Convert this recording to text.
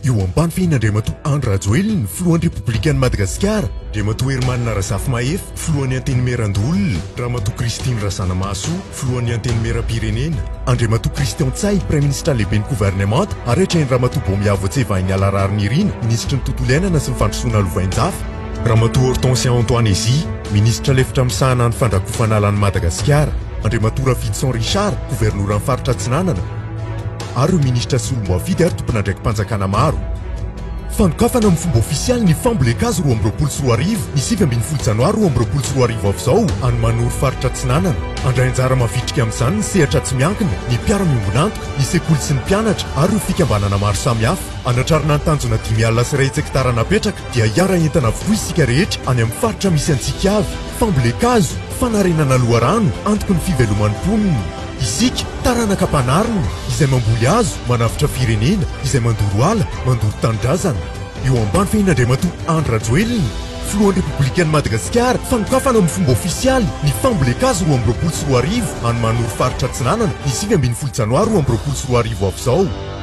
Eo ambany fehin'Andriamatoa Andry Rajoelina, Filohan'ny Repoblikan'i Madagasikara, Andriamatoa Hermanina Razafimahefa, Filohan'ny Antenimierandoholona, Ramatoa Christine Razanamahasoa, Filohan'ny Antenimierampirenena, Andriamatoa Christian Ntsay, Praiminisitra Lehiben'ny Governemanta, ary hatrahin'i Ramatoa Bomiavotse Vahiniala Raharinirina, Minisitry ny Tontolo iainana sy ny Fandrosoana Lovainjafy, Ramatoa Hortensia Antoinezy, Minisitra lefitra misahana ny Fandrakofana ala an'i Madagasikara, Andriamatoa Rafidison Richard, Governoran'ny Faritra Atsinanana, ary ireo minisitra sy olom-boafidy ary tompon'andraiki-panjakana maro. Fanokafana amin'ny fomba ofisialy ny fambolen-kazo 2022, ny 19 janoary 2022 avy izao, any Manoro faritra Atsinanana. Handray anjara mavitrika amin'izany ny sehatra tsy miankina, ny mpiara-miombon'antoka, ny sekoly sy ny mpianatra ary ireo fikambanana maro samihafa. Hanatrarana ny tanjona 150 hektara napetraka dia hiara-hientana avokoa isika rehetra any amin'ny faritra misy antsika avy. Fambolen-kazo, fanarenana loharano, antoky ny fiveloman'ny mponina. Isika, taranaka mpanarina, izay mamboly hazo, manavotra firenena, izay mandoro ala, mandoro tanindrazana. Eo ambany fehin'Andriamatoa Andry Rajoelina, Filohan'ny Repoblikan'i Madagasikara, fanokafana amin'ny fomba ofisialy ny fambolen-kazo 2022 any Manoro Faritra Atsinanana ny 19 janoary 2022 avy izao.